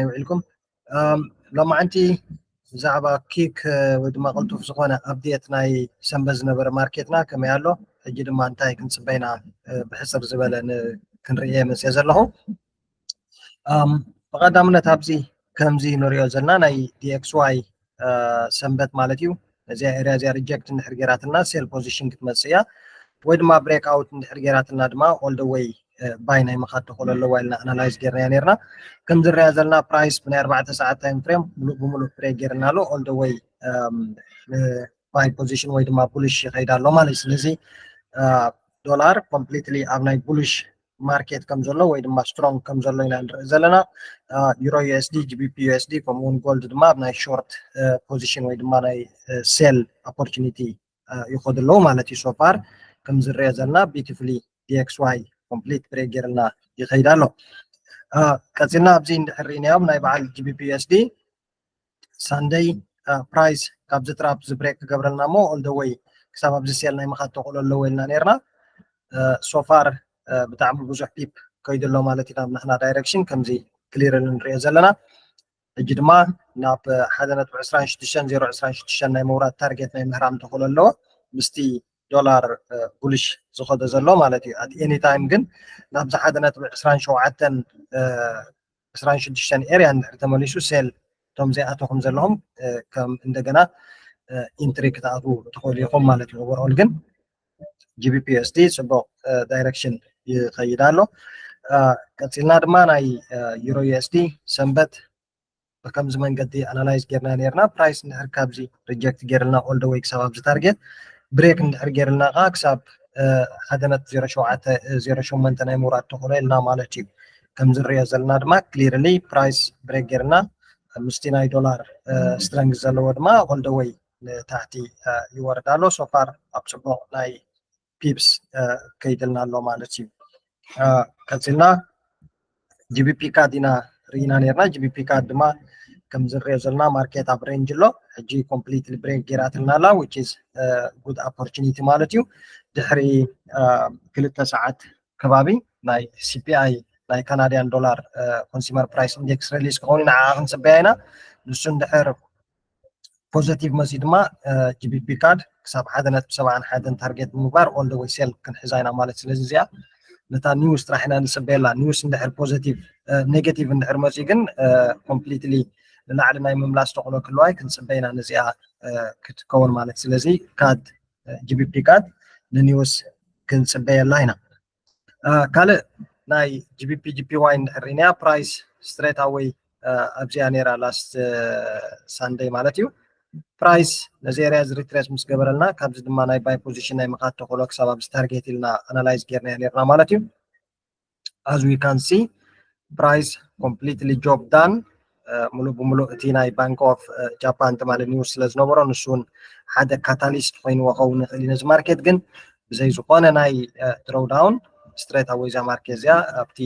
ውዒልኩም። ሎማዓንቲ ብዛዕባ ኪክ ወይ ድማ ቅልጡፍ ዝኾነ ኣፕዴት ናይ ሰንበት ዝነበረ ማርኬትና ከመይ ኣሎ፣ ሕጂ ድማ እንታይ ክንፅበይና ብሕፅር ዝበለ ክንርእየ መፅየ ዘለኹ። ብቐዳምነት ኣብዚ ከምዚ ንሪኦ ዘለና ናይ ዲኤክስዋይ ሰንበት ማለት እዩ። እዚኣ ኤርያ እዚኣ ሪጀክት እንድሕር ገይራትና ሴል ፖዚሽን ክትመፅእ እያ፣ ወይ ድማ ብሬክ ኣውት እንድሕር ገይራትና ድማ ኦል ደ ወይ ባይ ናይ ምኻድ ተኽእሎ ኣለዋ ኢልና ኣናላይዝ ጌርናያ ነርና። ከም ዝረኣ ዘለና ፕራይስ ብናይ ኣርባዕተ ሰዓት ታይም ፍሬም ሙሉእ ብሙሉእ ብሬክ ጌርና ኣሎ። ኦል ደ ወይ ባይ ፖዚሽን ወይ ድማ ቡሊሽ ይኸይድ ኣሎ ማለት እዩ። ስለዚ ዶላር ኮምፕሊትሊ ኣብ ናይ ቡሊሽ ማርኬት ከም ዘሎ ወይ ድማ ስትሮንግ ከም ዘሎ ኢና ንርኢ ዘለና። ዩሮ ዩ ኤስ ዲ፣ ጂ ቢ ፒ ዩ ኤስ ዲ ከምኡ እውን ጎልድ ድማ ኣብ ናይ ሾርት ፖዚሽን ወይ ድማ ናይ ሴል ኦፖርቹኒቲ ይኸዱ ኣለዉ ማለት እዩ። ሶፋር ከም ዝረአ ዘለና ቢዩቲፉሊ ዲ ኤክስ ዋይ ኮምፕሊት ብሬክ ገይርልና ይኸይድ ኣሎ። ቀፂልና ኣብዚ እንድሕር ርኢናዮም ናይ በዓል ጂ ቢ ፒ ዩ ኤስ ዲ ሳንደይ ፕራይስ ካብዚ ትራፕ እዚ ብሬክ ክገብረልና እሞ ኦል ደ ወይ ክሳብ ኣብዚ ሴል ናይ ምኻድ ተኽእሎ ኣለዎ ኢልና ነርና። ሶፋር ብጣዕሚ ብዙሕ ፒፕ ከይዱ ኣሎ ማለት ኢና ብናትና ዳይረክሽን ከምዚ ክሊርሊ ንሪኦ ዘለና። ሕጂ ድማ ናብ ሓደ ነጥቢ ዕስራን ሽዱሽተን ዜሮ ዕስራን ሽዱሽተን ናይ ምውራድ ታርጌት ናይ ምህራም ተኽእሎ ኣለዎ ምስቲ ዶላር ቡሊሽ ዝኸዶ ዘሎ ማለት እዩ። ኣት ኤኒ ታይም ግን ናብዚ ሓደ ነጥቢ ዕስራን ሸውዓተን ዕስራን ሽዱሽተን ኤርያ እንድሕር ተመሊሱ ሴል እቶም ዘይኣተኹም ዘለኹም ከም እንደገና ኢንትሪ ክትኣትዉ ትኽእሉ ኢኹም ማለት እዩ። ኦቨርኦል ግን ጂ ቢ ፒ ዩ ኤስ ዲ ፅቡቕ ዳይረክሽን ይኸይድ ኣሎ። ቀፂልና ድማ ናይ ዩሮ ዩ ኤስ ዲ ሰንበት ብከምዚ መንገዲ ኣናላይዝ ጌርና ነርና። ፕራይስ እንድሕር ካብዚ ሪጀክት ጌርልና ኦል ደ ወይ ክሳብ ኣብዚ ታርጌት ብሬክ እንድሕር ጌርልና ከዓ ክሳብ ሓደ ነጥቢ ዜሮ ሸውዓተ ዜሮ ሸሞንተ ናይ ምውራድ ተኽእሎ ኢልና ማለት እዩ። ከም ዝረኦ ዘለና ድማ ክሊርሊ ፕራይስ ብሬክ ጌርና ምስቲ ናይ ዶላር ስትረንግ ዘለዎ ድማ ኦል ደ ወይ ንታሕቲ ይወርድ ኣሎ። ሶፋር ኣብ ፅቡቕ ናይ ፒፕስ ከይድልና ኣሎ ማለት እዩ። ቀፂልና ጂ ቢ ፒ ካድ ኢና ርኢና ነርና። ጂ ቢ ፒ ካድ ድማ ከም ዝንሪኦ ዘለና ማርኬት ኣብ ሬንጅ ኣሎ። ሕጂ ኮምፕሊትሊ ብሬክ ጌራትልና ኣላ which is good opportunity ማለት እዩ። ድሕሪ ክልተ ሰዓት ከባቢ ናይ ሲ ፒ ኣይ ናይ ካናድያን ዶላር ኮንሱመር ፕራይስ ኢንዴክስ ሪሊስ ክኸውን ንዓ ክንፅበያ ኢና። ንሱ እንድሕር ፖዘቲቭ መፂኡ ድማ ጂ ቢ ፒ ካድ ክሳብ ሓደ ነጥቢ ሰብዓን ሓደን ታርጌት ብምግባር ኦል ደ ወይ ሴል ክንሕዛ ኢና ማለት። ስለዚ እዚኣ ነታ ኒውስ ጥራሕ ኢና ንፅበየላ። ኒውስ እንድሕር ፖዘቲቭ ኔጌቲቭ እንድሕር መፂኡ ግን ኮምፕሊትሊ ንላዕሊ ናይ ምምላስ ተኽእሎ ክህልዋ ክንፅበ ኢና ነዚኣ ክትከውን ማለት። ስለዚ ካድ ጂ ቢ ፒ ካድ ንኒውስ ክንፅበየላ ኢና። ካልእ ናይ ጂ ቢ ፒ ጂ ፒ ዋይ እንድሕር ርኢናያ ፕራይስ ስትሬት ኣወይ ኣብዚኣ ነይራ ላስት ሳንደይ ማለት እዩ። ፕራይስ ነዚ ኤርያ እዚ ሪትሬስ ምስ ገበረልና ካብዚ ድማ ናይ ባይ ፖዚሽን ናይ ምኻድ ተኽእሎ ክሳብ ኣብዚ ታርጌት ኢልና ኣናላይዝ ጌርናዮ ነርና ማለት እዩ። As we can see ፕራይስ ኮምፕሊትሊ ጆብ ዳን ሙሉእ ብሙሉእ እቲ ናይ ባንክ ኦፍ ጃፓን ትማሊ ኒውስ ስለ ዝነበሮ ንሱ እውን ሓደ ካታሊስት ኮይንዎ ኸውን ይኽእል እዩ ነዚ ማርኬት። ግን ብዘይ ዝኾነ ናይ ድሮው ዳውን ስትሬት ኣወይ እዛ ማርኬት እዚኣ ኣብቲ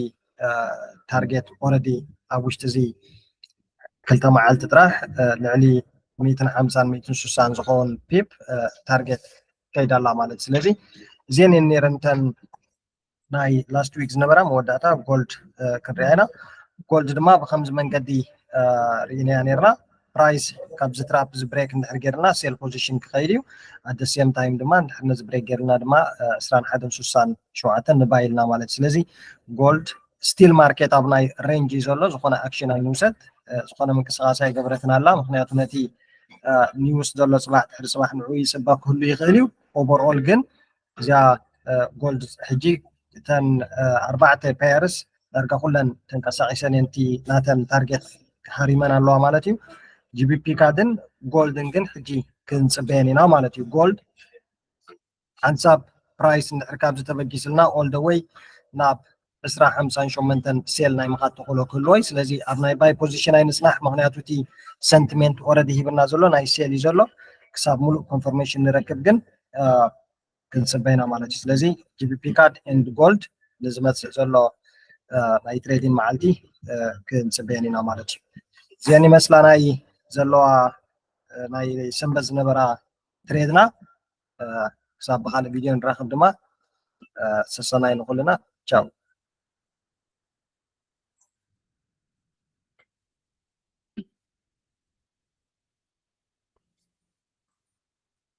ታርጌት ኦረዲ ኣብ ውሽጢ እዚ ክልተ መዓልቲ ጥራሕ ልዕሊ ሚእትን ሓምሳን ሚእትን ስሳን ዝኸውን ፒፕ ታርጌት ከይዳ ኣላ ማለት። ስለዚ እዚአን እየን ነይረን እተን ናይ ላስት ዊክ ዝነበራ መወዳእታ ጎልድ ክንሪኣ ኢና። ጎልድ ድማ ብከምዚ መንገዲ ርኢናያ ነርና። ፕራይስ ካብዚ ትራፕ እዚ ብሬክ እንድሕር ገይርና ሴል ፖዚሽን ክኸይድ እዩ። ኣደ ሴም ታይም ድማ እንድሕር ነዚ ብሬክ ገይርና ድማ ዕስራን ሓደን ስሳን ሸውዓተን ንባይ ኢልና ማለት። ስለዚ ጎልድ ስቲል ማርኬት ኣብ ናይ ሬንጅ እዩ ዘሎ፣ ዝኾነ ኣክሽን ኣይንውሰድ፣ ዝኾነ ምንቅስቃስ ኣይገበረትን ኣላ። ምክንያቱ ነቲ ኒውስ ዘሎ ፅባሕ ድሕሪ ፅባሕ ንዕኡ ይፅበ ክህሉ ይኽእል እዩ። ኦቨርኦል ግን እዚኣ ጎልድ ሕጂ እተን ኣርባዕተ ፔየርስ ዳርጋ ኩለን ተንቀሳቂሰን እየን፣ እቲ ናተን ታርጌት ሃሪመን ኣለዋ ማለት እዩ። ጂ ቢ ፒ ካድን ጎልድን ግን ሕጂ ክንፅበየን ኢና ማለት እዩ። ጎልድ ሓንሳብ ፕራይስ እንድሕር ካብዚ ተበጊስልና ኦል ደ ወይ ናብ ዕስራ ሓምሳን ሸሞንተን ሴል ናይ ምኻድ ተኽእሎ ክህልዎ እዩ። ስለዚ ኣብ ናይ ባይ ፖዚሽን ኣይንፅናሕ፣ ምክንያቱ እቲ ሰንቲሜንት ኦረዲ ሂብና ዘሎ ናይ ሴል እዩ ዘሎ። ክሳብ ሙሉእ ኮንፈርሜሽን ንረክብ ግን ክንፅበ ኢና ማለት እዩ። ስለዚ ጂ ቢ ፒ ካድ ኤንድ ጎልድ ንዝመፅእ ዘሎ ናይ ትሬዲንግ መዓልቲ ክንፅበየን ኢና ማለት እዩ። እዚአን ይመስላ ናይ ዘለዋ ናይ ሰንበት ዝነበራ ትሬድና። ክሳብ ብካልእ ቪድዮ ንራኸብ ድማ ሰሰናይ ንኩልና። ቻው።